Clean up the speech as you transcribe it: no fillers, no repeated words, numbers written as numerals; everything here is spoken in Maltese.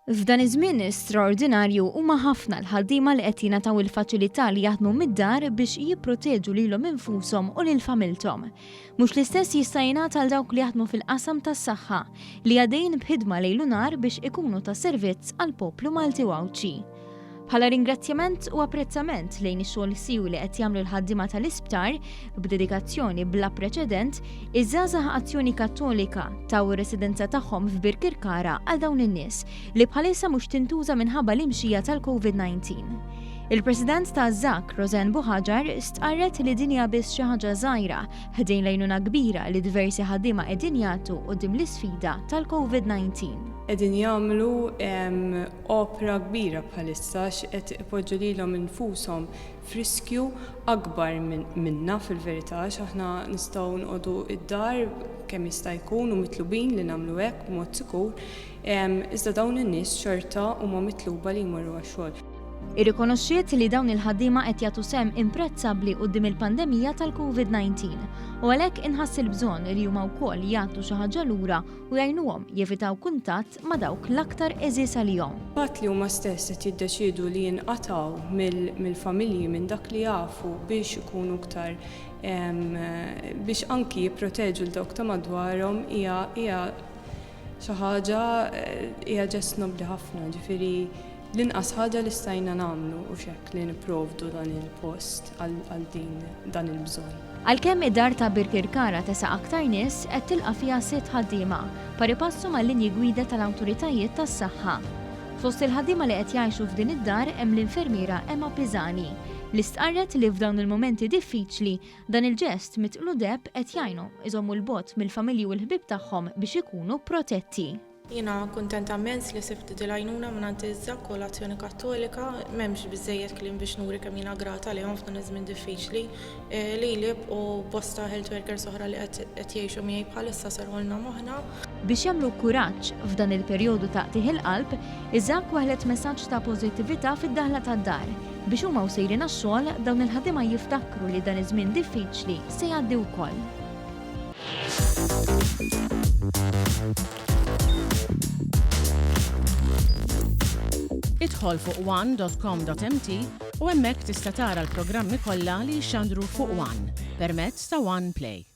F'dan iż-żmien straordinarju huma ħafna l-ħaddiema li qed jingħataw il-faċilità li jaħdmu mid-dar biex jipproteġu lilhom infushom u lil familthom. Mhux l-istess jista' jingħad għal dawk li jaħdmu fil-qasam tas-saħħa li għaddejjin b'ħidma lejl u nhar biex ikunu ta' servizz għall-poplu Malti u Għawdxi. Bħala ringrazzjament u apprezzament lejn ix-xogħol siewi li qed jagħmlu l-ħaddiema tal-isptar b'dedikazzjoni bla preċedent, iż-żgħażagħ Azzjoni Kattolika taw ir-residenza tagħhom f'Birkirkara għal dawn in-nies li bħalissa mhux tintuża minħabba l-imxija tal-Covid-19. Il-President ta' ZAC, Roseanne Buhagiar, stqarret li din hija biss xi ħaġa żgħira ħdejn l-għajnuna kbira li diversi ħaddiema qegħdin jagħtu quddiem l-isfida tal-Covid-19. Qegħdin jagħmlu opra kbira bħalissa għax qed ipoġġu lilhom infushom f'riskju akbar minna fil-verità għax aħna nistgħu noqogħdu d-dar kemm jista' jkun u mitlubin li nagħmlu hekk b'mod sikur, iżda dawn in-nies xorta huma mitluba li jmorru għax-xogħol. Irrikonoxxiet li dawn il-ħaddiema qed jagħtu sehem imprezzabbli quddiem il-pandemija tal-Covid-19 u għalhekk inħass il-bżonn li huma wkoll jagħtu xi ħaġa lura u jgħinuhom jevitaw kuntatt ma' dawk l-aktar għeżież għalihom. Il-fatt li huma stess qed jiddeċiedu li jinqatgħu mill-familji, minn dak li jafu biex ikunu iktar biex anki jipproteġu 'l dawk ta' madwarhom hija hija xi ħaġa hija ġest nobbli ħafna, ġifieri L-inqas ħaġa li stajna nagħmlu hux hekk li nipprovdu dan il-post għal din dan il-bżonn. Għalkemm id-dar ta' Birkirkara tesa' aktar nies, qed tilqa' fiha sitt ħaddiema, paripassu mal-linji gwida tal-awtoritajiet tas-saħħa. Fost il-ħaddiema li qed jgħixu f'din id-dar hemm l-infermiera Emma Pisani, li stqarret li f'dawn il-mumenti diffiċli, dan il-ġest mitqlu deheb qed jgħinhom iżommu 'l bogħod mill-familji u l-ħbieb tagħhom biex ikunu protetti. Jiena kuntenta mmens li sibt dil-għajnuna mingħand iż-ZAC u l-Azzjoni Kattolika. M'hemmx biżżejjed kliem biex nuri kemm jiena grata lejhom f'dan iż-żmien diffiċli. Lili u bosta health workers oħra li qed jgħixu miegħi bħalissa serħulna moħħna. Biex jagħmlu kuraġġ f'dan il-perjodu ta' qtigħ il-qalb, iż-ZAC waħħlet messaġġ ta' pożittività fid-daħla tad-dar. Biex huma u sejrin għax-xogħol, dawn il-ħaddiema jiftakru li dan iż-żmien diffiċli se jgħaddi wkoll. Idħol fuq one.com.mt u hemmhekk tista' tara l-programmi kollha li jixxandru fuq One permezz ta' One Play.